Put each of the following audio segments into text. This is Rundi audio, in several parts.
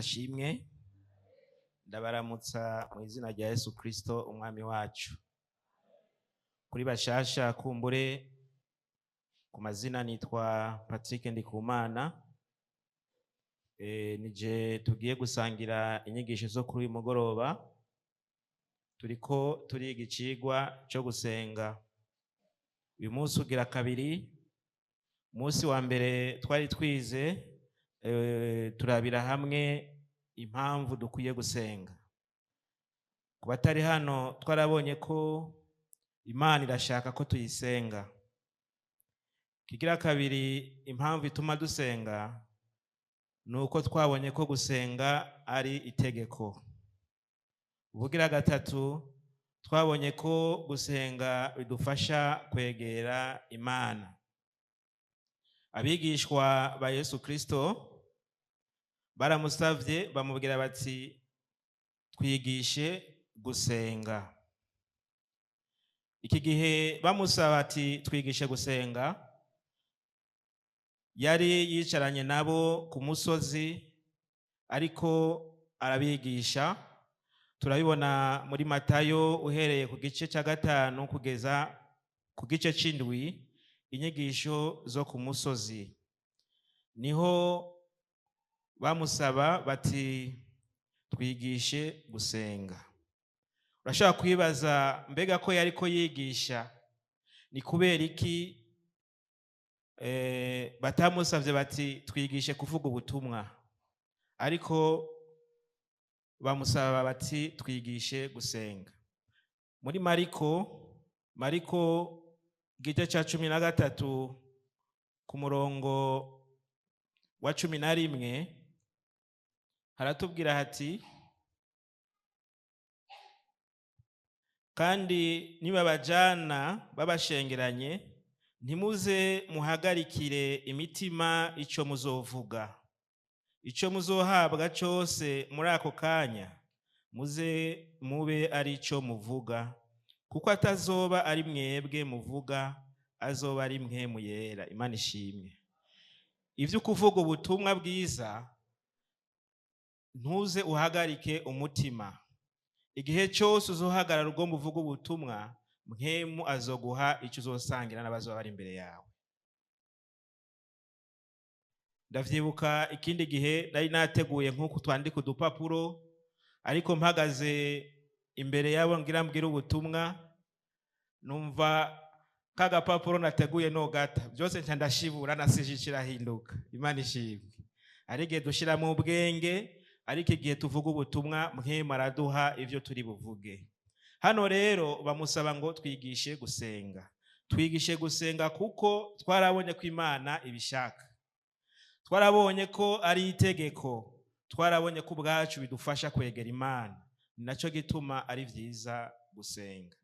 Ashimwe. Ndabaramutsa mu izina rya Yesu Kristo umwami wacu. Kuri bashasha kumbure ku mazina nitwa Patrick Ndikumana. Nije tugiye gusangira inyigisho zo kuri uyu mugoroba. Turiko turiga icigwa co gusenga. Uyu munsi ugira kabiri. Umunsi wa mbere twari twize turabira hamwe impamvu dukwiye gusenga. Ku batari hano twarabonye ko Imana irashaka ko tuyisenga. Kigira kabiri, impamvu ituma dusenga ni uko twabonye ko gusenga ari itegeko. Ubugira gatatu, twabonye ko gusenga bidufasha kwegera Imana. Abigishwa ba Yesu Kristo baramusavye bamubwira bati twigishe gusenga. Iki gihe bamusaba ati twigishe gusenga, yari yicaranye nabo ku musozi ariko arabigisha. Turabibona muri Matayo uhereye ku gice cya 5 kugeza ku gice c'indwi, inyigisho zo ku musozi. Niho bamusaba bati twigishe gusenga. Urashobora kwibaza mbega ko yariko yigisha ni kubera iki batamusavye bati twigishe kuvuga ubutumwa, ariko bamusaba bati twigishe gusenga. Muri Mariko igice ca 13 ku murongo wa 11 haratubwira hati kandi nibabajana babashengeranye ntimuze muhagarikire imitima ico muzovuga, ico muzohabwa cose muri ako kanya muze mube ari ico muvuga, kuko atazoba ari mwebwe muvuga, azoba ari mwe muyera. Imana ishimwe. Ivyo kuvuga ubutumwa bwiza ntuze uhagarike umutima. Igihe cyose uzohagarara ugomba uvuga ubutumwa, mpwemu azoguha icyo uzosangira n'abazoba bari imbere yawe. Ndavyibuka ikindi gihe nari nateguye nk'uko twandika udupapuro, ariko mpagaze imbere yabo ngira mbwire ubutumwa, numva ka gapapuro nateguye no gata byose nca ndashibura nasije kirahinduka. Imana ishimwe. Ari igihe dushiramo ubwenge, ariko igihe tuvuga ubutumwa mpwemu araduha ivyo turi buvuge. Hano rero bamusaba ngo twigishe gusenga. Twigishe gusenga kuko twarabonye ko Imana ibishaka, twarabonye ko ari itegeko, twarabonye ko ubwacu bidufasha kwegera Imana. Ni naco gituma ari vyiza gusenga.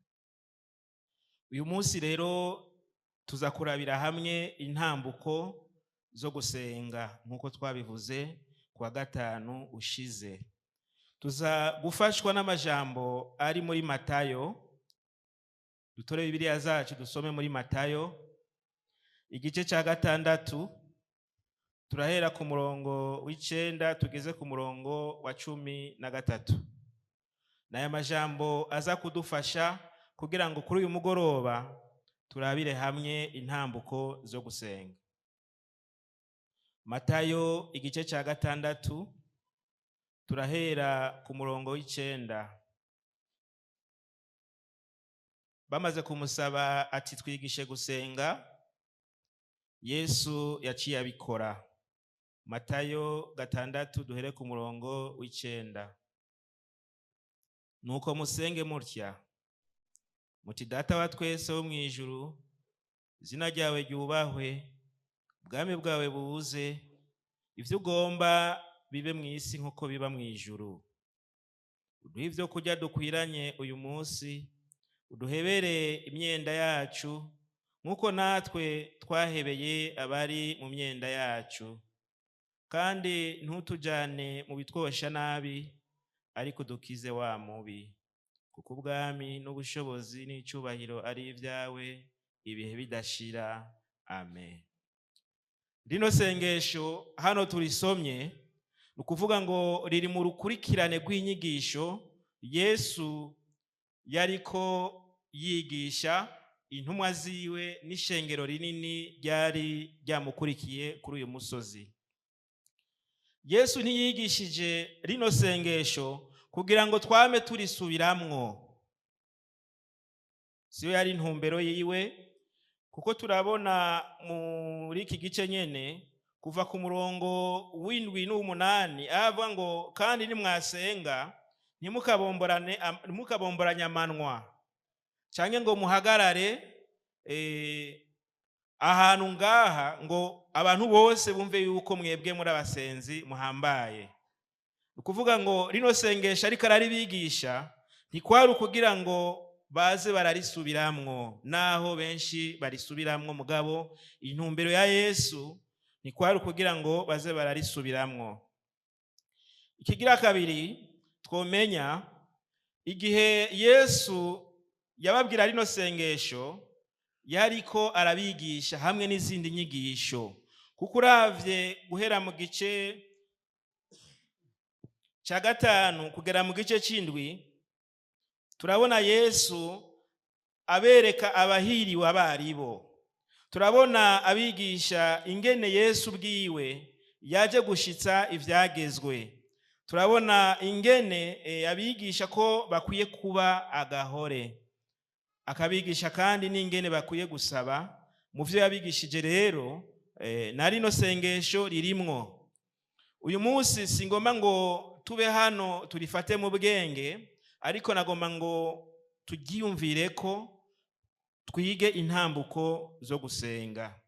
Uyu munsi rero tuza kurabira hamwe intambuko zo gusenga nk'uko twabivuze kuwa 5 ushize. Tuza gufashwa n'amajambo ari muri Matayo. Dutore Bibiliya zacu dusome muri Matayo igice ca 6, turahera ku murongo w'icenda tugeze ku murongo wa 13. N'aya majambo aza kudufasha kugira ngo kuri uyu mugoroba turabire hamwe intambuko zo gusenga. Matayo igice ca 6 turahera ku murongo w'icenda. Bamaze kumusaba ati twigishe gusenga, Yesu yaciye abikora. Matayo 6 duhere ku murongo w'icenda. Nuko musenge mutya muti: Data wa twese wo mw'ijuru, izina ryawe ryubahwe, ubwami bwawe buze, ivyo ugomba bibe mw'isi nkuko biba mw'ijuru. Uduhe ivyo kurya dukwiranye uyu munsi, uduhebere imyenda yacu nkuko natwe twahebeye abari mu myenda yacu, kandi ntutujane mu bitwosha nabi, ariko udukize wa mubi, kuko ubwami n'ubushobozi n'icubahiro ari ibyawe ibihe bidashira. Amen. Rino sengesho hano turisomye Ni ukuvuga ngo riri mu rukurikirane rw'inyigisho Yesu yariko yigisha intumwa ziwe n'ishengero rinini ryari ryamukurikiye kuri uyu musozi. Yesu ntiyigishije rino sengesho kugira ngo twame turisubiramwo, siyo yari intumbero yiwe, kuko turabona muri iki gice nyene kuva ku murongo w'indwi n'uw'umunani avuga ngo: "Kandi nimwasenga ntimukabomboranye amanwa canke ngo muhagarare ahantu ngaha ngo abantu bose bumve yuko mwebwe muri abasenzi muhambaye." Ni ukuvuga ngo rino sengesho ariko araribigisha ntikwari ukugira ngo baze bararisubiramwo, naho benshi barisubiramwo, mugabo intumbero ya Yesu ntikwari ukugira ngo baze bararisubiramwo. Ikigira kabiri twomenya, igihe Yesu yababwira rino sengesho yariko arabigisha hamwe n'izindi nyigisho, kuko uravye guhera mu gice cya 5 kugera mu gice c'indwi, turabona Yesu abereka abahiriwe abaribo. Turabona abigisha ingene Yesu bwiwe yaje gushitsa ivyagezwe. Turabona ingene abigisha ko bakwiye kuba agahore, akabigisha kandi n'ingene bakwiye gusaba. Mu vyo yabigishije rero na rino sengesho ririmwo. Uyu munsi singomba ngo tube hano turifate mu bwenge, ariko nagomba ngo turyiyumvire ko twige intambuko zo gusenga.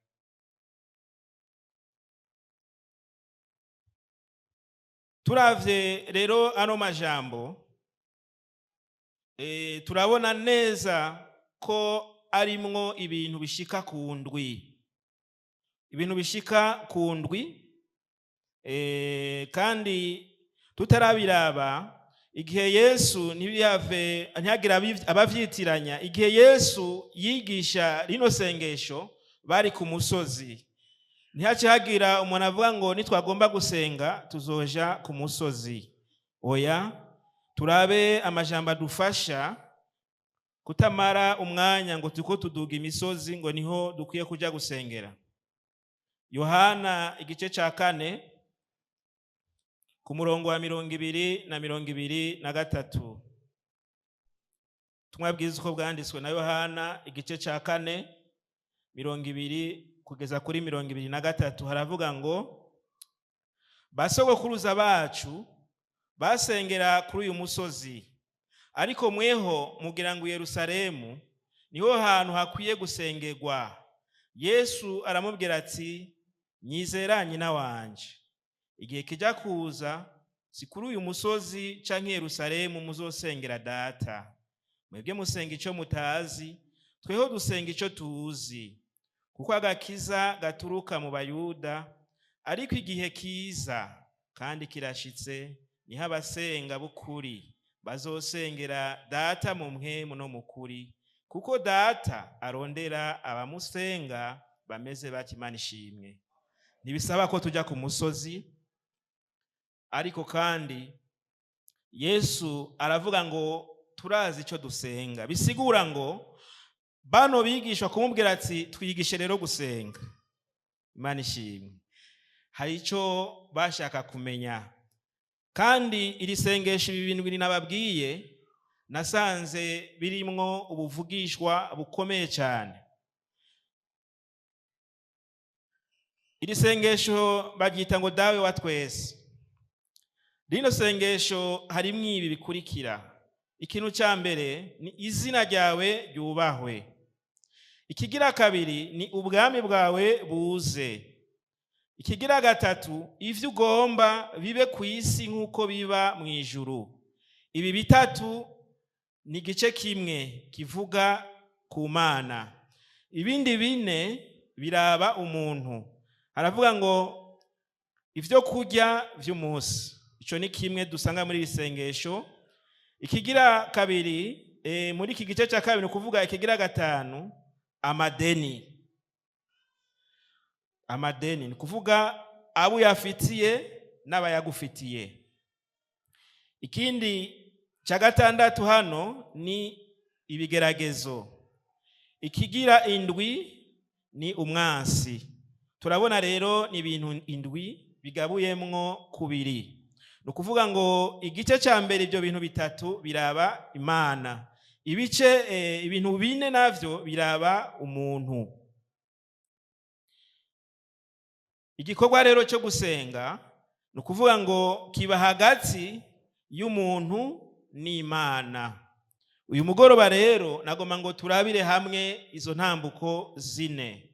Turavye rero ano majambo, turabona neza ko arimwo ibintu bishika ku ndwi, ibintu bishika ku ndwi. Kandi tutarabiraba, igihe Yesu, ntibihave ntihagire abavyitiranya, igihe Yesu yigisha rino sengesho bari ku musozi, ntihace hagira umuntu avuga ngo nitwagomba gusenga tuzoja ku musozi. Oya, turabe amajambo adufasha kutamara umwanya ngo turiko tuduga imisozi ngo niho dukwiye kuja gusengera. Yohana igice ca 4 ku murongo wa 20 na 23. Ubutumwa bwiza uko bwanditswe na Yohana igice ca 4, 20 kugeza kuri 23, haravuga ngo: "Basogokuruza bacu basengera kuri uyu musozi, ariko mweho mugira ngo Yerusalemu niho hantu hakwiye gusengerwa." Yesu aramubwira ati: "Nyizera nyina wanje, igihe kijya kuza, si kuri uyu musozi canke Yerusalemu muzosengera Data. Mwebwe musenga ico mutazi, tweho dusenga ico tuzi, kuko agakiza gaturuka mu Bayuda. Ariko igihe kiza kandi kirashitse, niho abasenga b'ukuri bazosengera Data mu mpwemu no mu kuri, kuko Data arondera abamusenga bameze batyo." Imana ishimwe. Ntibisaba ko tujya ku musozi, ariko kandi Yesu aravuga ngo turazi icyo dusenga. Bisigura ngo bano bigishwa kumubwira ati: "Twigishe rero gusenga." Imana ishimwe. Hari icyo bashaka kumenya. Kandi iri sengesho, ibi bintu nababwiye, nasanze birimwo ubuvugishwa bukomeye cyane. Iri sengesho baryita ngo Dawe wa twese. Rino sengesho harimwo ibi bikurikira: ikintu cya mbere ni izina ryawe ryubahwe, ikigira kabiri ni ubwami bwawe buze, ikigira gatatu ivyo ugomba bibe ku isi nk'uko biba mu ijuru. Ibi bitatu ni igice kimwe kivuga ku Mana, ibindi bine biraba umuntu. Haravuga ngo ivyo kurya vy'umunsi, ico ni kimwe dusanga muri iri sengesho. Ikigira kabiri muri iki gice cya kabiri, ni ukuvuga ikigira gatanu, amadeni. Amadeni ni ukuvuga abo uyafitiye. n'abayagufitiye. Ikindi cya gatandatu hano ni ibigeragezo. Ikigira indwi ni umwansi. Turabona rero ni ibintu indwi bigabuyemwo kubiri. Ni ukuvuga ngo igice cya mbere, ibyo bintu bitatu biraba Imana, ibice ibintu bine navyo biraba umuntu. Igikorwa rero cyo gusenga ni ukuvuga ngo kiba hagati y'umuntu n'Imana. Uyu mugoroba rero nagomba ngo turabire hamwe izo ntambuko zine.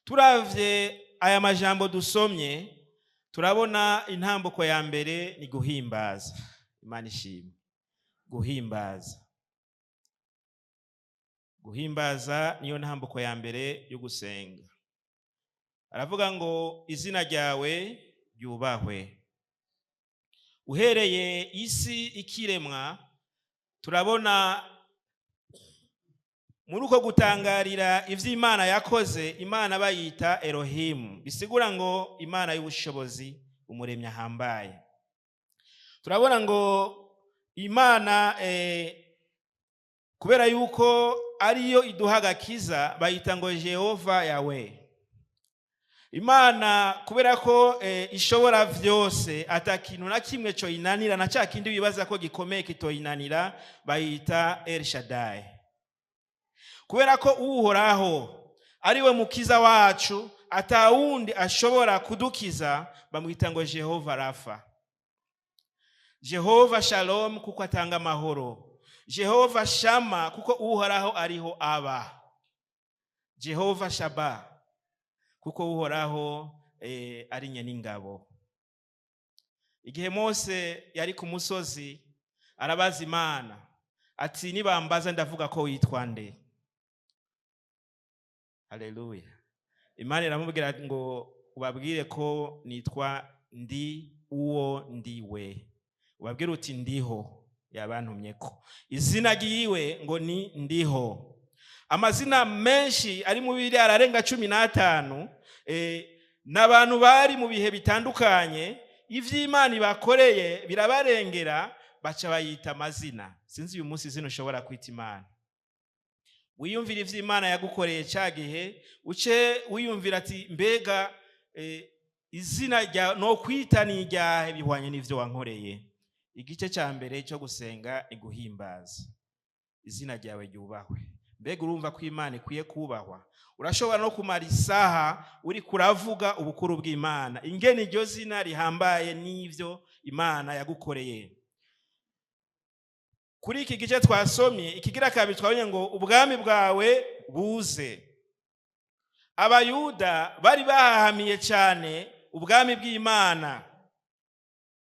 Turavye aya majambo dusomye, turabona intambuko ya mbere ni guhimbaza. Imana ishimwe. Guhimbaza, guhimbaza niyo ntambuko ya mbere yo gusenga. Aravuga ngo izina ryawe ryubahwe. Uhereye isi ikiremwa, turabona muri uko gutangarira ivy'Imana yakoze, Imana bayita Elohimu, bisigura ngo Imana y'ubushobozi, umuremyi ahambaye. Turabona ngo Imana, kubera yuko ariyo iduha agakiza, bayita ngo Jehova Yawe. Imana kubera ko ishobora vyose, ata kintu na kimwe coyinanira, na ca kindi wibaza ko gikomeye kitoyinanira, bayita El Shaddai. Kubera ko Uhoraho ariwe mukiza wacu, atawundi ashobora kudukiza, bamwita ngo Jehova Rafa, Jehova Shalom kuko atanga amahoro, Jehova Shama kuko Uhoraho ariho aba, Jehova Shaba kuko Uhoraho ari nyen'ingabo. Igihe Mose yari ku musozi, arabaza Imana ati: "Nibambaza ndavuga ko witwa nde?" Haleluya! Imana iramubwira ngo: "Ubabwire ko nitwa Ndi uwo ndiwe, ubabwire uti Ndiho yabantumye ko." Izina ryiwe ngo ni Ndiho. Amazina menshi ari mu Bibiri ararenga 15. N'abantu bari mu bihe bitandukanye, ivy'Imana ibakoreye birabarengera, baca bayita amazina. Sinzi uyu munsi izina ushobora kwita Imana. Wiyumvira ivy'Imana yagukoreye ca gihe, uce wiyumvira ati: "Mbega izina rya no kwita ni iryahe bihwanye n'ivyo wankoreye?" Igice ca mbere cyo gusenga ni guhimbaza. Izina ryawe ryubahwe. Mbega urumva ko Imana ikwiye kubahwa? Urashobora no kumara isaha uri kuravuga ubukuru bw'Imana, ingene iryo zina rihambaye n'ivyo Imana yagukoreye. Kuri iki gice twasomye, ikigira kabiri, twabonye ngo ubwami bwawe buze. Abayuda bari bahahamiye cyane ubwami bw'Imana,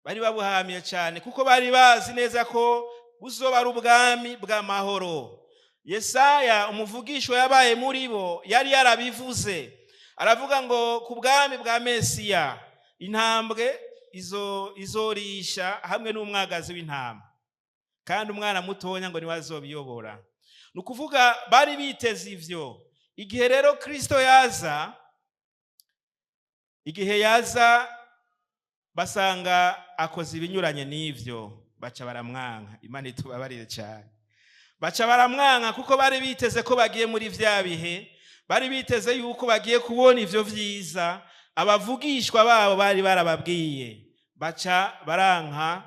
bari babuhahamiye cyane kuko bari bazi neza ko buzoba ari ubwami bw'amahoro. Yesaya umuvugishwa yabaye muri bo yari yarabivuze, aravuga ngo ku bwami bwa Mesiya intambwe izo izorisha hamwe n'umwagazi w'intama, kandi umwana mutonya ngo niwe azobiyobora. Ni ukuvuga bari biteze ivyo. Igihe rero Kristo yaza, igihe yaza basanga akoze ibinyuranye n'ivyo, baca baramwanka. Imana itubabarire cyane. Baca baramwanka kuko bari biteze ko bagiye muri vya bihe, bari biteze yuko bagiye kubona ivyo vyiza abavugishwa babo bari barababwiye. Baca baranka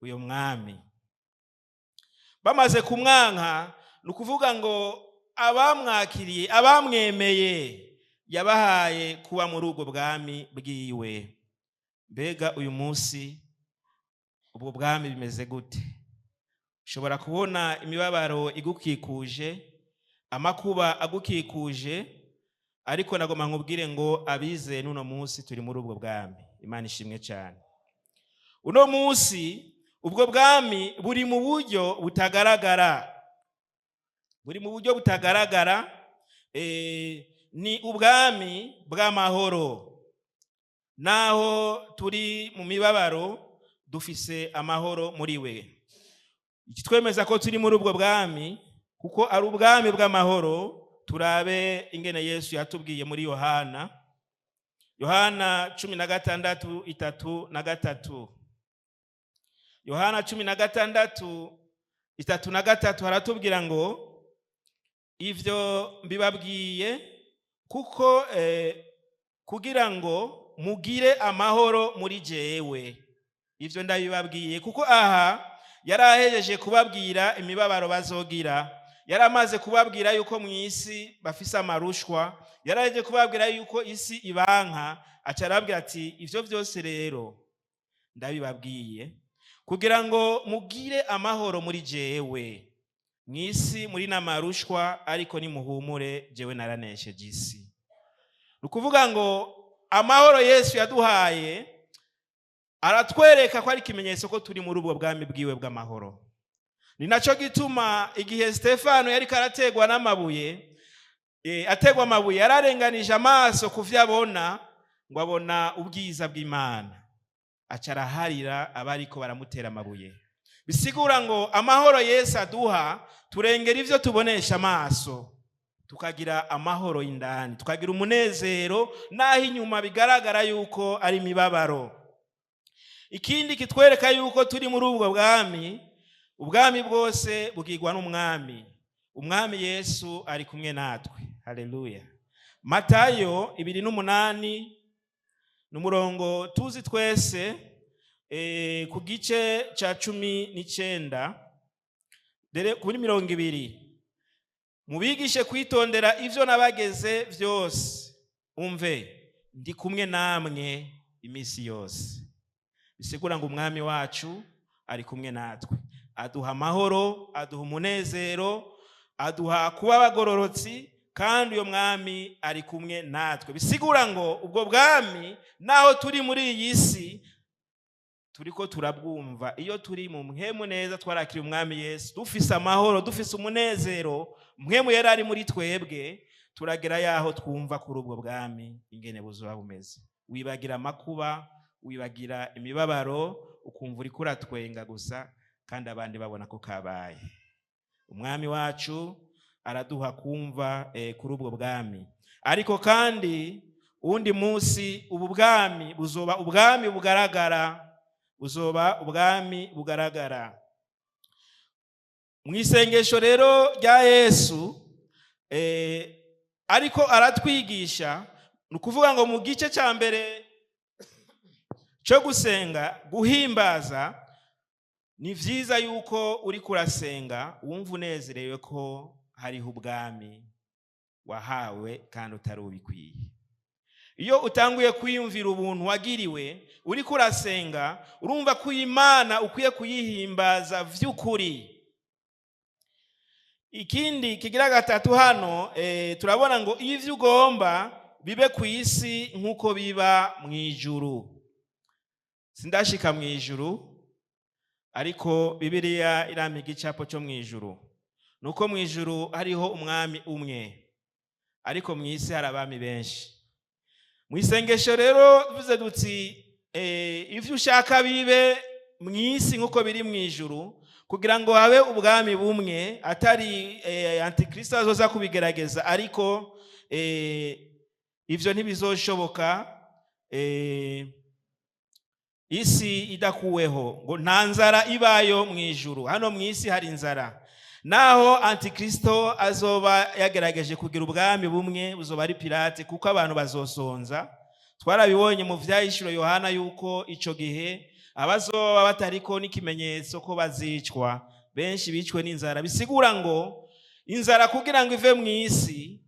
uyo mwami. Bamaze kumwanka, ni ukuvuga ngo abamwakiriye, abamwemeye, yabahaye kuba muri ubwo bwami bwiwe. Mbega uyu munsi ubwo bwami bimeze gute? Ushobora kubona imibabaro igukikuje, amakuba agukikuje, ariko nagomba nkubwire ngo abizeye n'uno munsi turi muri ubwo bwami. Imana ishimwe cyane. Uno munsi ubwo bwami buri mu buryo butagaragara, buri mu buryo butagaragara. Ni ubwami bw'amahoro. Naho turi mu mibabaro, dufise amahoro muri we. Ikitwemeza ko turi muri ubwo bwami, kuko ari ubwami bw'amahoro, turabe ingene Yesu yatubwiye muri Yohana. Yohana 16:33. Yohana 16:33 haratubwira ngo: "Ivyo mbibabwiye kuko kugira ngo mugire amahoro muri jewe." Ivyo ndabibabwiye kuko aha yari ahejeje kubabwira imibabaro bazogira, yari amaze kubabwira yuko mu isi bafise amarushwa, yari ahejeje kubabwira yuko isi ibanka, aca arababwira ati: "Ivyo vyose rero ndabibabwiye kugira ngo mugire amahoro muri jewe. Mu isi muri n'amarushwa, ariko nimuhumure, jewe naranesheje isi." Ni ukuvuga ngo amahoro Yesu yaduhaye aratwereka ko ari ikimenyetso ko turi muri ubwo bwami bwiwe bw'amahoro. Ni nacyo gituma igihe Stefano yariko arategwa n'amabuye, ategwa amabuye, yararenganije amaso ku vyo abona, ngo abona ubwiza bw'Imana, aca araharira abariko baramutera amabuye. Bisigura ngo amahoro Yesu aduha turengera ivyo tubonesha amaso, tukagira amahoro y'indani, tukagira umunezero naho inyuma bigaragara yuko ari imibabaro. Ikindi kitwereka yuko turi muri ubwo bwami, ubwami bwose bugirwa n'umwami. Umwami Yesu ari kumwe natwe. Haleluya! Matayo 28 ni umurongo tuzi twese, ku gice ca 19 dere kuri 20: "Mubigishe kwitondera ivyo nabageze vyose. Umve, ndi kumwe namwe iminsi yose." Bisigura ngo umwami wacu ari kumwe natwe, aduha amahoro, aduha umunezero, aduha kuba abagororotsi, kandi uyo mwami ari kumwe natwe. Bisigura ngo ubwo bwami, naho turi muri iyi si, turiko turabwumva. Iyo turi mu mpwemu neza, twarakira umwami Yesu, dufise amahoro, dufise umunezero, mpwemu yari ari muri twebwe, turagera yaho twumva kuri ubwo bwami ingene buzoba bumeze. Wibagira amakuba, wibagira imibabaro, ukumva uriko uratwenga gusa kandi abandi babona ko kabaye. Umwami wacu araduha kumva kuri ubwo bwami. Ariko kandi uwundi munsi ubu bwami buzoba ubwami bugaragara, buzoba ubwami bugaragara. Mu isengesho rero rya Yesu ariko aratwigisha, ni ukuvuga ngo mu gice cya mbere cyo gusenga guhimbaza, ni vyiza yuko uri kurasenga wumva unezerewe ko hariho ubwami wahawe kandi utari ubikwiye. Iyo utanguye kwiyumvira ubuntu wagiriwe uri kurasenga, urumva ko Imana ukwiye kuyihimbaza vy'ukuri. Ikindi kigira gatatu hano, turabona ngo ivyo ugomba bibe ku isi nk'uko biba mu ijuru. Sindashika mu ijuru, ariko Bibiliya irampa igicapo cyo mu ijuru. Nuko mu ijuru hariho umwami umwe, ariko mu isi hari abami benshi. Mu isengesho rero tuvuze duti ivyo ushaka bibe mu isi nk'uko biri mu ijuru, kugira ngo habe ubwami bumwe, atari antikristo azoza kubigerageza, ariko ivyo ntibizoshoboka isi idakuweho. Ngo nta nzara ibayo mu ijuru, hano mu isi hari inzara. Naho antikristo azoba yagerageje kugira ubwami bumwe, buzoba ari pirate, kuko abantu bazosonza. Twarabibonye mu vyahishuro Yohana yuko ico gihe abazoba batariko n'ikimenyetso ko bazicwa, benshi bicwe n'inzara. Bisigura ngo inzara kugira ngo ive mu isi,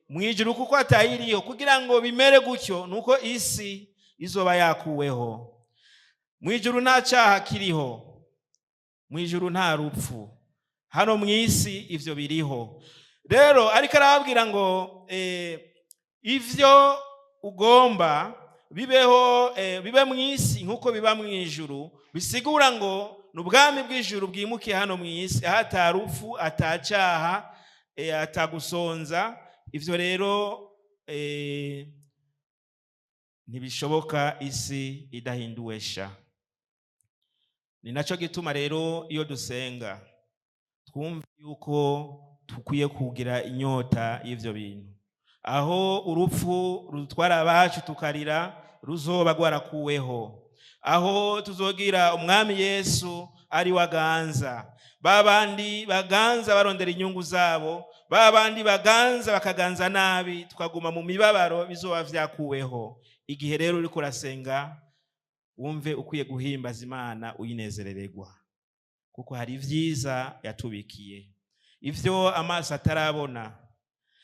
mu ijuru kuko atayiriho, kugira ngo bimere gutyo nuko isi izoba yakuweho. Mu ijuru nta cyaha kiriho, mu ijuru nta rupfu, hano mu isi ivyo biriho. Rero ariko arababwira ngo ivyo ugomba bibeho, bibe mu isi nk'uko biba mu ijuru. Bisigura ngo ni ubwami bw'ijuru bwimukiye hano mu isi, aho ata rupfu, ata cyaha, atagusonza. Ivyo rero ntibishoboka isi idahinduwe sha. Ni nacyo gituma rero iyo dusenga twumva yuko dukwiye kugira inyota y'ivyo bintu. Aho urupfu rutwara abacu tukarira ruzoba rwarakuweho, aho tuzogira Umwami Yesu ari waganza, ba bandi baganza barondera inyungu zabo, ba bandi baganza bakaganza nabi, tukaguma mu mibabaro, bizoba vyakuweho. Igihe rero uriko urasenga, wumve ukwiye guhimbaza Imana, uyinezerererwa, kuko hari ibyiza yatubikiye, ivyo amaso atarabona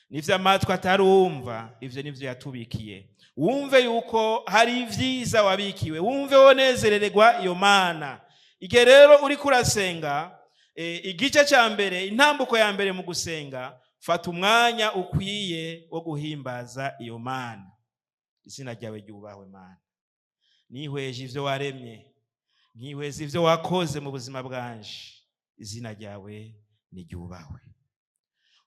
n'ivyo amatwi atarumva, ivyo nivyo yatubikiye. Wumve yuko hari ibyiza wabikiwe, wumve wonezerererwa iyo Mana. Igihe rero uriko urasenga, igice cya mbere, intambuko ya mbere mu gusenga, fata umwanya ukwiye wo guhimbaza iyo Mana. Izina ryawe ryubahwe, Mana. Nihweje ivyo waremye, nkihweza ivyo wakoze mu buzima bwanje, izina ryawe niryubahwe.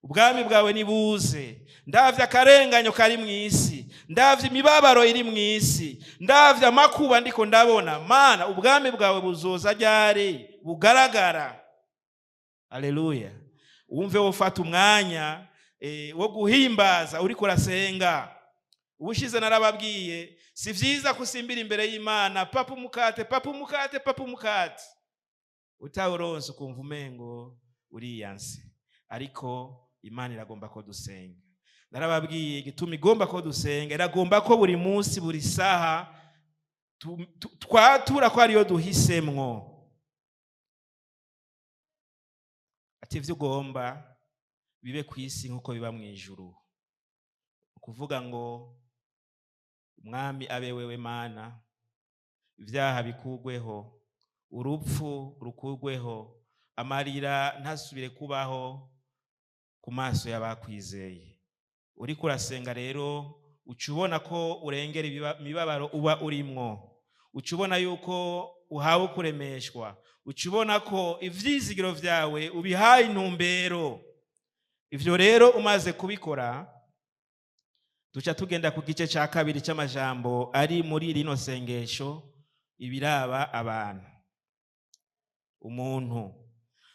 Ubwami bwawe nibuze. Ndavye akarenganyo kari mu isi, ndavye imibabaro iri mu isi, ndavye amakuba ndiko ndabona. Mana, ubwami bwawe buzoza ryari bugaragara? Aleluya! Wumve wofata umwanya wo guhimbaza uriko urasenga. Ubushize narababwiye, si vyiza kusimbira imbere y'Imana: "Papa, umukate! Papa, umukate! Papa, umukate!" Utawuronse ukumva umengo uriyanse. Ariko Imana iragomba ko dusenga. Narababwiye igituma igomba ko dusenga: iragomba ko buri munsi, buri saha twatura ko ariyo duhisemwo. Ati: "Ivyo ugomba bibe ku isi nk'uko biba mu ijuru." Ukuvuga ngo Umwami abe wewe Mana, ibyaha bikugweho, urupfu rukugweho, amarira ntasubire kubaho ku maso y'abakwizeye. Uriko urasenga rero, uca ubona ko urengera imibabaro uba urimwo, uca ubona yuko uhawe kuremeshwa, uca ubona ko ivyizigiro vyawe ubihaye intumbero. Ivyo rero umaze kubikora, duca tugenda ku gice cya kabiri cy'amajambo ari muri rino sengesho, ibiraba abantu, umuntu.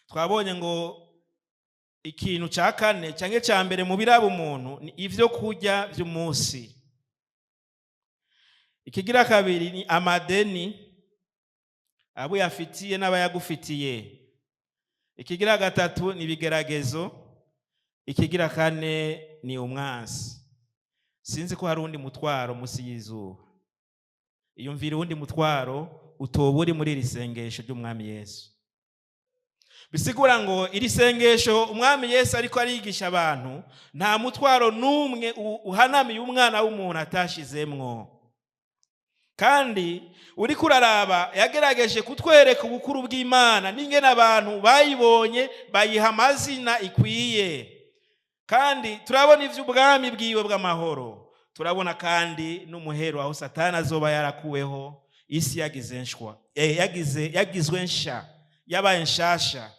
Twabonye ngo ikintu cya kane cyangwa cya mbere mu biraba umuntu ni ibyo kurya by'umunsi. Ikigira kabiri ni amadeni, abo uyafitiye n'abayagufitiye. Ikigira gatatu ni ibigeragezo. Ikigira kane ni umwansi. Sinzi ko hari undi mutwaro munsi y'izuba. Iyumvira uwundi mutwaro utoba uri muri iri sengesho ry'Umwami Yesu. Bisigura ngo iri sengesho Umwami Yesu ariko arigisha abantu, nta mutwaro n'umwe uhanamiye umwana w'umuntu atashizemwo. Kandi uriko uraraba, yagerageje kutwereka ubukuru bw'Imana n'ingene abantu bayibonye, bayiha amazina ikwiye. Kandi turabona ivy'ubwami bwiwe bw'amahoro, turabona kandi n'umuhero aho Satani azoba yarakuweho, isi yagize nshwa, yagize yagizwe nsha, yabaye nshasha.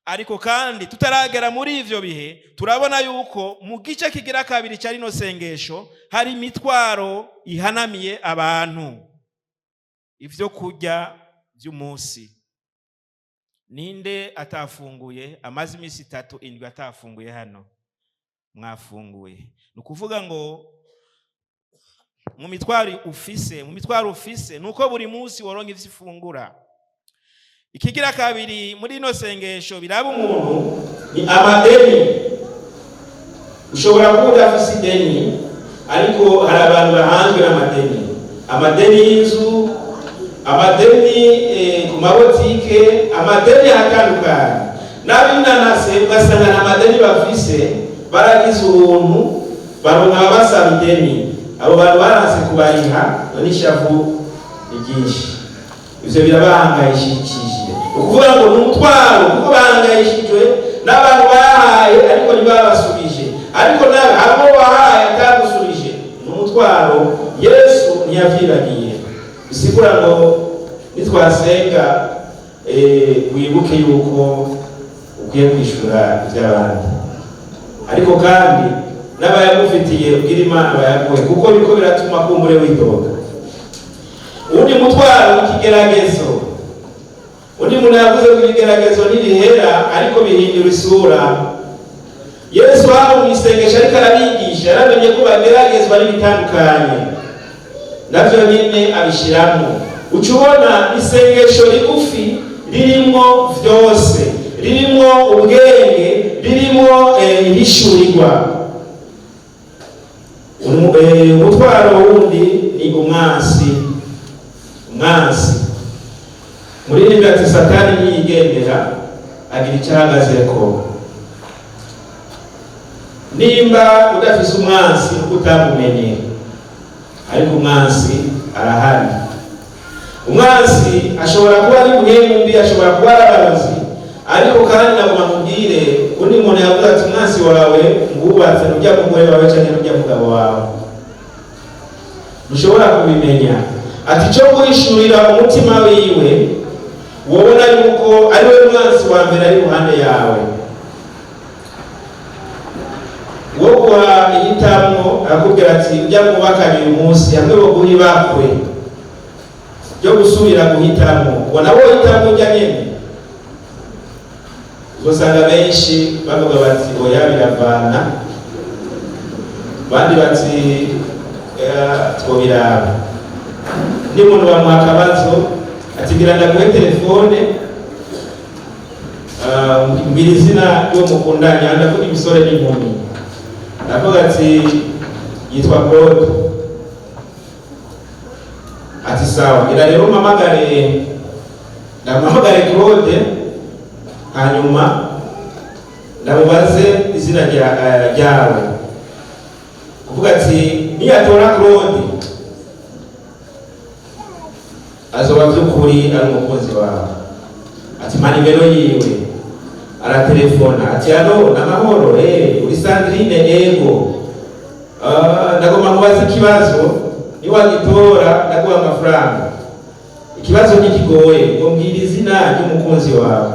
Ariko kandi tutaragera muri ivyo bihe, turabona yuko mu gice kigira kabiri cya rino sengesho hari imitwaro ihanamiye abantu: ivyo kurya by'umunsi. Ninde atafunguye, amaze iminsi 3, 7 atafunguye hano? Mwafunguye. Ni ukuvuga ngo mu mitwaro ufise nuko buri munsi woronka ivyo ifungura. Ikigira kabiri muri ino sengesho biraba umuntu ni amadeni. Ushobora kuba udafise ideni, ariko hari abantu bahanzwe n'amadeni: amadeni y'inzu, amadeni ku mabotike, amadeni atandukanye. N'abinanase ugasanga nta madeni bafise, baragize ubuntu, baronka ababasaba ideni. Abo bantu baranse kubariha, none ishavu ni ryinshi. Ivyo birabahangayishikije, ukuvuga ngo ni umutwaro, kuko bahangayishijwe n'abantu bahaye ariko ntibabasubije. Ariko nawe abo wahaye atagusubije, ni umutwaro. Yesu ntiyavyibagiye. Bisigura ngo nitwasenga, wibuke yuko ukwiye kwishura iby'abandi, ariko kandi n'abayagufitiye ubwira Imana bayaguhe, kuko biriko biratuma kumbure widoga. Uwundi mutwaro, ikigeragezo. Undi muntu yavuze ko ibigeragezo ntibihera, ariko bihindura isura. Yesu hano mu isengesho ariko arabigisha, yaramenye ko bageragezwa n'ibitandukanye, navyo nyene abishiramo. Uca ubona isengesho rigufi ririmwo vyose, ririmwo ubwenge, ririmwo ihishurirwa. Umutwaro wundi ni umwansi. Umwansi muririmbyi ati: "Satani niyigendera agira icyo ahagazeko." Nimba udafise umwansi, nuko utamumenye, ariko umwansi arahari. Umwansi ashobora kuba ari mwembi, ashobora kuba ari abarozi, ariko kandi naguma mubwire undi muntu yavuze ati: "Umwansi wawe ngubatse nujya mugore wawe canke nujya mugabo wawe, ntushobora kubimenya." Ati: "Cyo guhishurira umutima wiwe, wobona yuko ari we mwansi wa mbere ari iruhande yawe." Wo guha ihitamwo arakubwira ati: "Ujya mwubakanye uyu munsi, hamwe boguha ibakwe ryo gusubira guhitamwo, ubona wohitamwo ujya nyene?" Uzosanga benshi bavuga bati: "Oya, biravana." Abandi bati: "Twobiraba." Undi muntu bamuha akabazo ati: "Gira ndaguhe telefone, mbwira izina ry'uwo mukundanye." Ndavuga imisore n'inkumi. Ndavuga ati: "Yitwa Claude." Ati: "Sawa, gira rero mpamagare, ndamuhamagare Claude, hanyuma ndamubaze izina ryawe." Kuvuga ati niyatora Claude, azoba by'ukuri ari umukunzi wawe. Ati: "Mpa nimero yiwe." Aratelefona ati: "Allô, namahoro? Uri Sandrine?" "Ego." "Ndagomba nkubaze ikibazo, niwagitora ndaguha amafaranga." Ikibazo ntikigoye, ngo: "Mbwira izina ry'umukunzi wawe."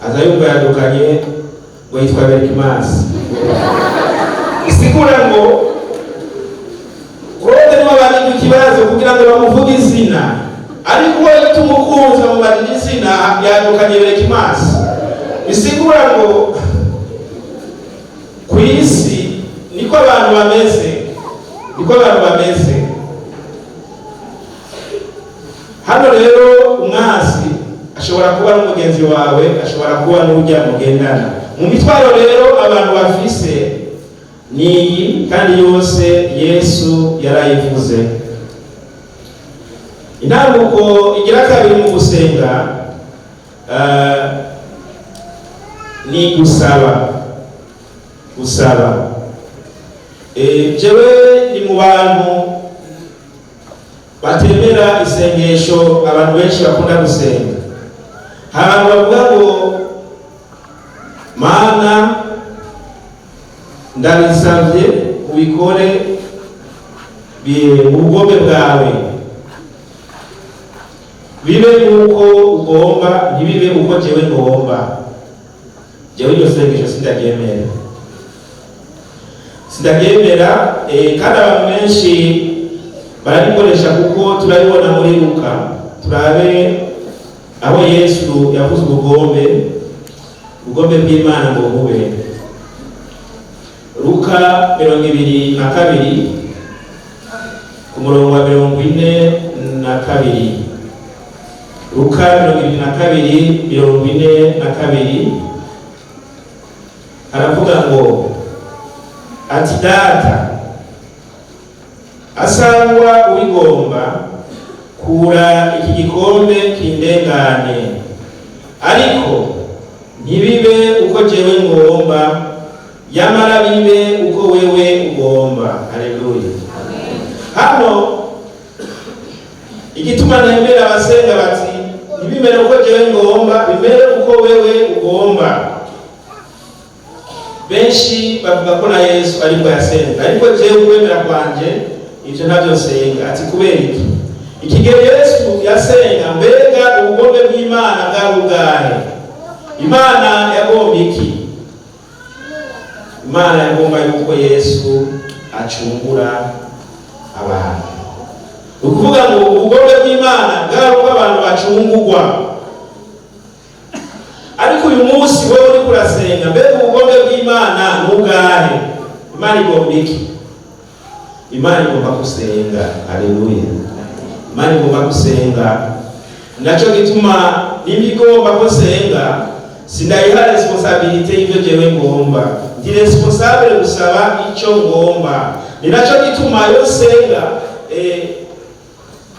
Aza yumva yadukanye ngo: "Yitwa Berkimasi." Isigura ngo Claude niwe babajije ikibazo kugira ngo bamuvuge izina, ariko uwo yita umukunzi bamubajije izina, yadukanye Berkimasi. Bisigura ngo ku isi niko abantu bameze, niko abantu bameze. Hano rero umwansi ashobora kuba n'umugenzi wawe, ashobora kuba n'urujya mugendana. Mu mitwaro rero abantu bafise ni iyi, kandi yose Yesu yarayivuze. Intambuko igira kabiri mu gusenga ni gusaba. Gusaba, jewe ni mu bantu batemera isengesho abantu benshi bakunda gusenga. Hari abantu bavuga ngo: "Mana, ndabisabye ubikore mu bugombe bwawe, bibe nk'uko ugomba, ntibibe uko jewe ngomba." Jewe iryo sengesho sindaryemera, sindaryemera. Kandi abantu benshi bararikoresha, kuko turabibona muri Luka. Turabe aho Yesu yavuze ubugombe, ubugombe bw'Imana ngo bube. Luka 22 ku murongo wa 42. Luka 22, 42, haravuga ngo ati: "Data, asangwa ubigomba, kura iki gikombe kindengane, ariko ntibibe uko jewe ngomba, yamara bibe uko wewe ugomba." Haleluya! Hano igituma nemera abasenga bati: "Ntibimere uko jewe ngomba, bimere uko wewe ugomba." Benshi bavuga ko na Yesu ariko yasenga, ariko jewe ukwemera kwanje ivyo ntavyo nsenga. Ati: "Kubera iki?" Iki gihe Yesu yasenga, mbega ubugombe bw'Imana bwari ubwahe? Imana yagomba iki? Imana yagomba yuko Yesu acungura abantu. Ni ukuvuga ngo ubugombe bw'Imana bwari ubwo abantu bacungurwa. Ariko Uyu munsi wowe uriko urasenga, mbega ubugombe bw'Imana ni ubwahe? Imana igomba iki? Imana igomba gusenga. Haleluya! Imana igomba gusenga. Naco gituma nimba igomba ko nsenga, sindayiha responsabilité y'ivyo jewe ngomba. Ndi responsable gusaba ico ngomba. Ni naco gituma iyo nsenga,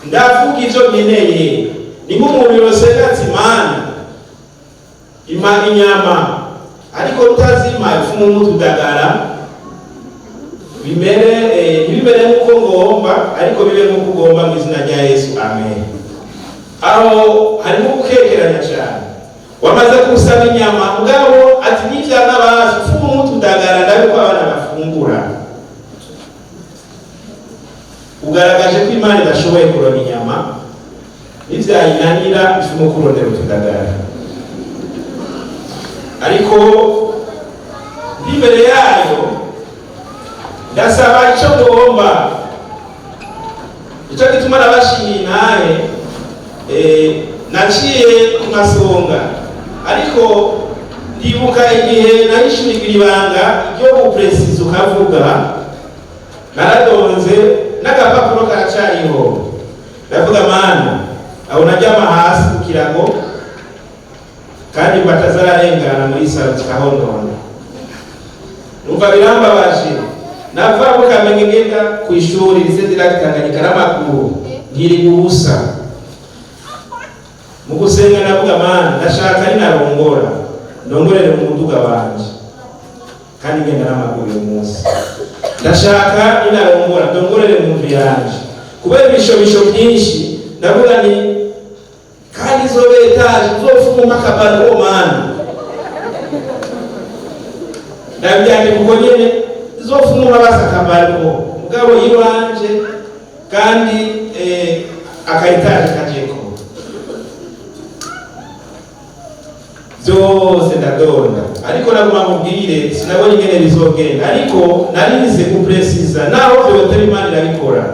ndavuga ivyo nkeneye. Ni nk'umuntu yosenga ati: "Mana, impa inyama," ariko utazima ifumu mutudagara bimere, ntibimere nk'uko ngomba, ariko bibe nk'uko ugomba, mu izina rya Yesu, amen. Aho harimo gukekeranya cyane. Wamaze gusaba inyama, mugabo ati n'ivyana bazi ufumu mutudagara, ndabe ko abana bafungura. Ugaragaje ko Imana idashoboye kuronka inyama, nivyayinanira ifumu kurondera utudagara. Ariko ndi imbere yayo, ndasaba icyo ngomba. Icyo gituma nabashimiye intahe. Naciye ku masonga, ariko ndibuka igihe nahishurigwa ibanga ryo gupresiza ukavuga. Naradonze n'agapapuro karacariho. Ndavuga: "Mana." Aho naryama hasi ku kirago, kandi batazararengana muri salon zikahonona. Numva birambabaje. Nava mukamenge ngenda ku ishuri lycée du Lac Tanganyika n'amaguru, nkiriga ubusa. Mu gusenga navuga: "Mana, ndashaka ninarongora ndongorere mu muduga wanje, kandi ngenda n'amaguru. Uyu munsi ndashaka ninarongora ndongorere mu nzu yanje." Kubera ibishobisho byinshi, ndavuga ni kandi izobe étage, uzofuma akabaro. Mana, ndabyandika uko nyene, izofuma basa akabaro, mugabo yiwanje, kandi aka étage kajeko. Byose ndadonda, ariko naguma mubwire, sinabonye ingene bizogenda, ariko narinze kupresiza naho vyotera. Imana irabikora.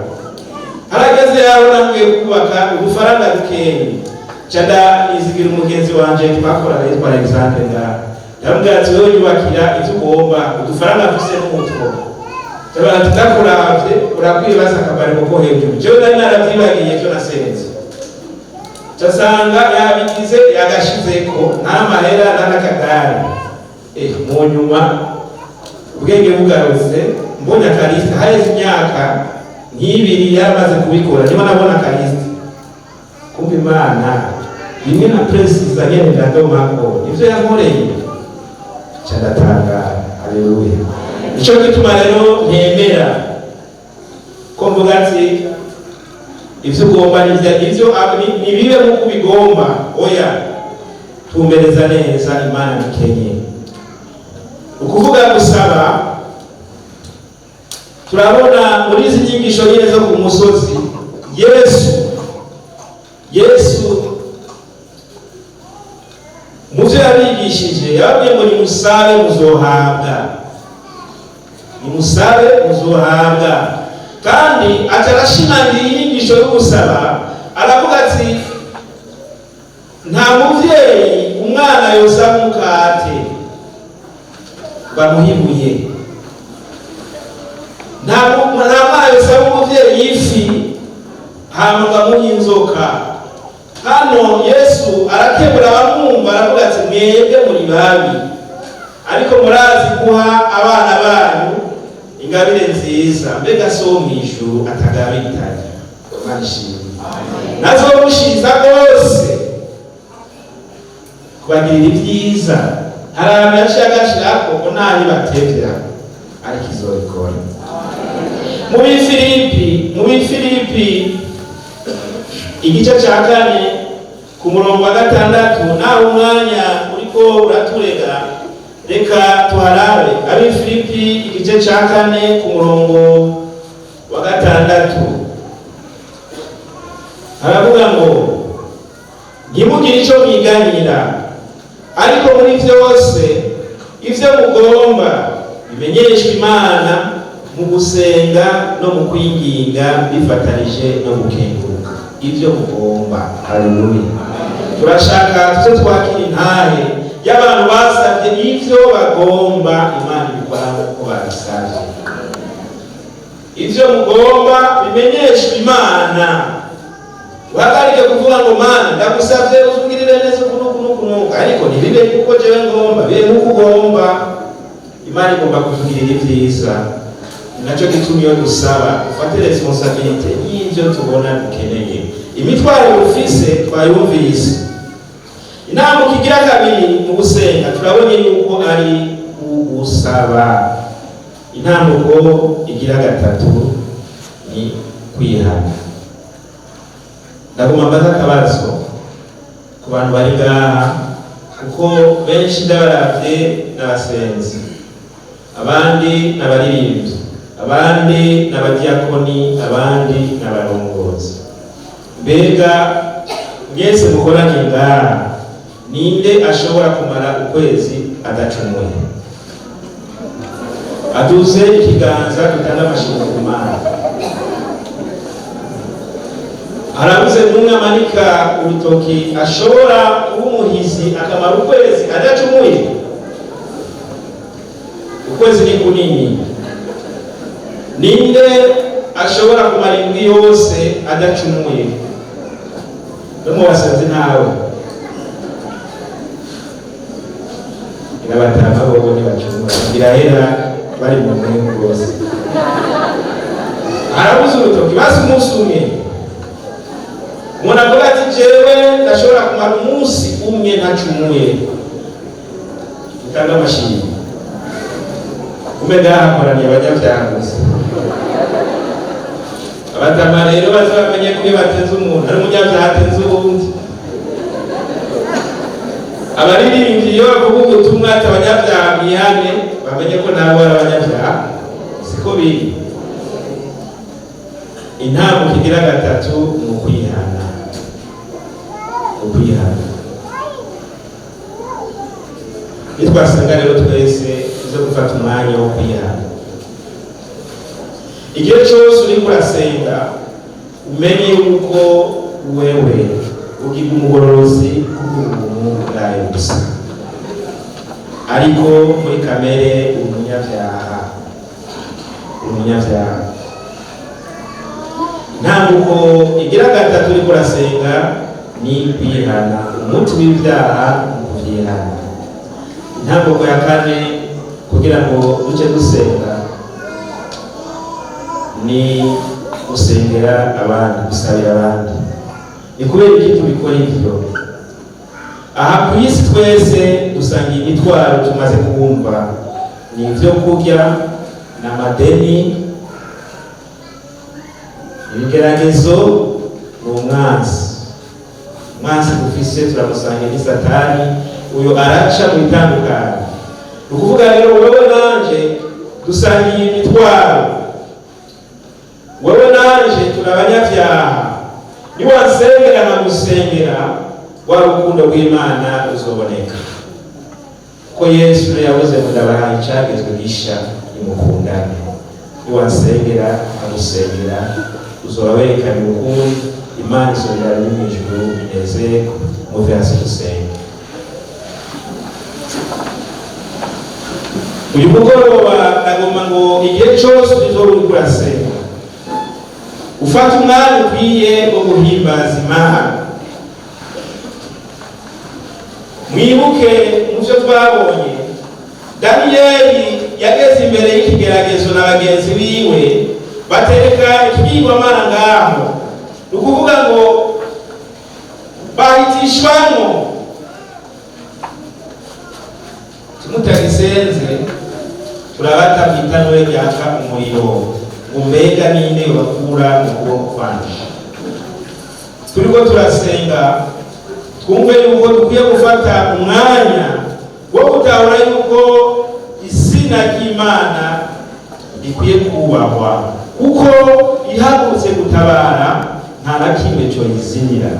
Harageze yaho namwiye kubaka udufaranga dukeyi, ca ndanizigira umugenzi wanje twakorana yitwa Alexandre ngaha. Ndamubwira ati: "Wewe nyubakira ivyo ugomba, udufaranga mfise n'utwo." Ndavuga ati: "Ndakuravye, urakwiye basa akabari ko hejuru." Jewe nari naravyibagiye ivyo nasenze. Casanga yabigize, yagashizeko, nta mahera nta n'akagare. Mu nyuma ubwenge bugarutse, mbonye akarisite haheze imyaka nk'ibiri yaramaze kubikora, niba nabona akarisite. Kumva Imana bimwe na presiza nyene, ndadomako ivyo yankoreye, ca ndatangara. Haleluya! Nico gituma rero ntemera ko mvuga ati ivyo ugomba nivyo ivyo nibibe nk'uko ubigomba. Oya, tumbereza neza Imana nikenye. Ukuvuga gusaba, turabona muri izi nyigisho nyine zo ku musozi, Yesu mu byo yabigishije yababwiye ngo: "Nimusabe, muzohabwa, nimusabe, muzohabwa." Kandi aca arashimangira inyigisho yo gusaba, aravuga ati: "Nta muvyeyi umwana yosaba umukate bamuha ibuye, nta mwana yosaba umuvyeyi ifi hama ngo amuhe inzoka." Hano Yesu arakebura abamwumva, aravuga ati: "Mwebwe muri babi, ariko murazi guha abana banyu ingabire nziza, mbega so wo mw'ijuru atagabitanya?" Imana ishimwe. Nazomushiza rwose kubagirira ibyiza. Hari ahantu yaciye agashirako ngo naho batevya, ariko izobikora. Mu Bifilipi igice cya 4 ku murongo wa 6, nawe umwanya uriko uraturega, reka tuharabe. Abifilipi igice cya 4 ku murongo wa 6 haravuga ngo: "Ntimugire icyo mwiganyira, ariko muri byose ibyo mugomba bimenyeshwa Imana mu gusenga no mu kwinginga bifatanije no gukenguruka." Ibyo mugomba. Haleluya! Turashaka tuze twakira intahe. Y'abantu basabye ivyo bagomba, Imana ibikora nk'uko babisabye. Ivyo mugomba bimenyeshwa Imana. Uhagarike kuvuga ngo: "Mana, ndagusavye uzungirire neza uku n'uku n'uku n'uku," ariko ntibibe kuko jewe ngomba, bibe nk'uko ugomba. Imana igomba kutugirira ivyiza. Ni nacyo gituma iyo dusaba, ufate responsabilité y'ivyo tubona dukeneye. Imitwaro dufise twayumvise. Intambuko igira kabiri mu gusenga, turabonye yuko ari ugusaba. Intambuko igira gatatu ni kwihana. Ndaguma mbaza akabazo ku bantu bari ngaha, kuko benshi ndabaravye n'abasenzi, abandi n'abaririmbyi, abandi n'abadiyakoni, abandi n'abarongozi. Mbega mwese mukoranye ngaha, ninde ashobora kumara ukwezi adacumuye? Aduze ikiganza, dutange amashimwe ku Mana. Harabuze n'umwe amanika urutoki ashobora kuba umuhizi akamara ukwezi adacumuye? Ukwezi ni kunini. Ninde ashobora kumara indwi yose adacumuye? No mu basenzi ntawe. Irabatama bobo ntibacumura, irahera bari mu mwemu rwose. Harabuze urutoki basi umunsi umwe, umuntu avuga ati: "Jewe ndashobora kumara umunsi umwe ntacumuye." Utanga amashimwe. Umwe ngaha hakoraniye abanyabyaha gusa. Abatama rero baze bamenye ko iyo batenze umuntu ari umunyabyaha atenze uwundi. Abaririmbyi iyo bavuga ubutumwa ati: "Abanyabyaha mwihane," bamenye ko nabo ari abanyabyaha. Siko biri? Intambuko igira gatatu ni ukwihana. Ukwihana, nitwasenga rero twese tuze gufata umwanya wo kwihana. Igihe cyose uriko urasenga, umenye yuko wewe ugiga umugororozi kubw'ubuntu bwayo gusa, ariko muri kamere uri umunyabyaha, uri umunyabyaha. Ntambuko igira gatatu uriko urasenga ni kwihana. Umuti w'ibyaha ni ukuvyihana. Intambuko ya kane, kugira ngo duce dusenga, ni gusengera abandi, gusabira abandi. Ni kubera iki tubikora ivyo? Aha ku isi twese dusangiye imitwaro tumaze kumva: ni ibyo kurya, ni amadeni, ibigeragezo, ni umwansi. Umwansi dufise turamusangiye, ni Satani. Uyu araca mu bitandukanye. Ni ukuvuga rero wewe nanje dusangiye imitwaro, wewe nanje turi abanyabyaha. Niwansengera nkagusengera, wa rukundo rw'Imana ruzoboneka, kuko Yesu rero yavuze ngo: "Ndabahaye icagezwe gisha, nimukundane." Niwansengera nkagusengera, uzoba werekanye urukundo, Imana izongera iri mu ijuru inezerwe. Muve hasi dusenge. Uyu mugoroba ndagomba ngo igihe cyose uzoba uriko urasenga, ufate umwanya ukwiye wo guhimbaza Imana. Mwibuke mu byo twabonye, Daniyeli yageze imbere y'ikigeragezo na bagenzi biwe, batereka ikigirwamana ngaho. Ni ukuvuga ngo bahitishwamo: "Timutagisenze turabata mu itanure ryaka umuriro." Ngo mbega ninde bakura mu kuboko kwanje? Turiko turasenga, twumve yuko dukwiye gufata umwanya wo gutahura yuko izina ry'Imana rikwiye kubahwa, kuko ihagurutse gutabara nta na kimwe coyizimira.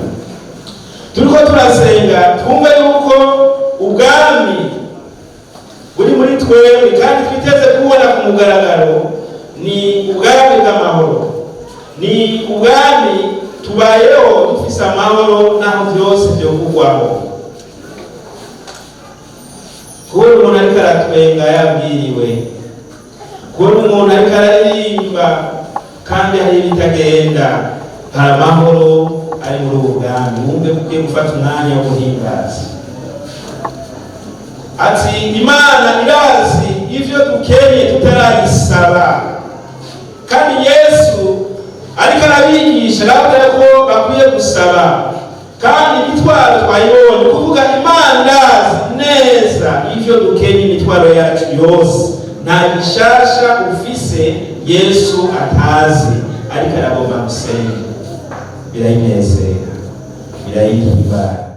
Turiko turasenga, twumve yuko ubwami buri muri twebwe kandi twiteze kubona ku mugaragaro ni ubwami bw'amahoro, ni ubwami tubayeho dufise amahoro naho byose byovugwaho. Kubona umuntu ariko aratwenga yabwiriwe, kubona umuntu ariko araririmba kandi hari ibitagenda, hari amahoro ari muri ubu bwami. Wumve ko ukwiye gufata umwanya wo guhimbaza. Ati Imana irazi ivyo dukenye tutarayisaba. Kandi Yesu ariko arabigisha, arababwira ko bakwiye gusaba, kandi imitwaro twayibonye. Kuvuga Imana irazi neza ivyo dukenye, imitwaro yacu yose. Nta gishasha ufise Yesu atazi, ariko aragomba gusenge. Birayinezera, birayihimbara.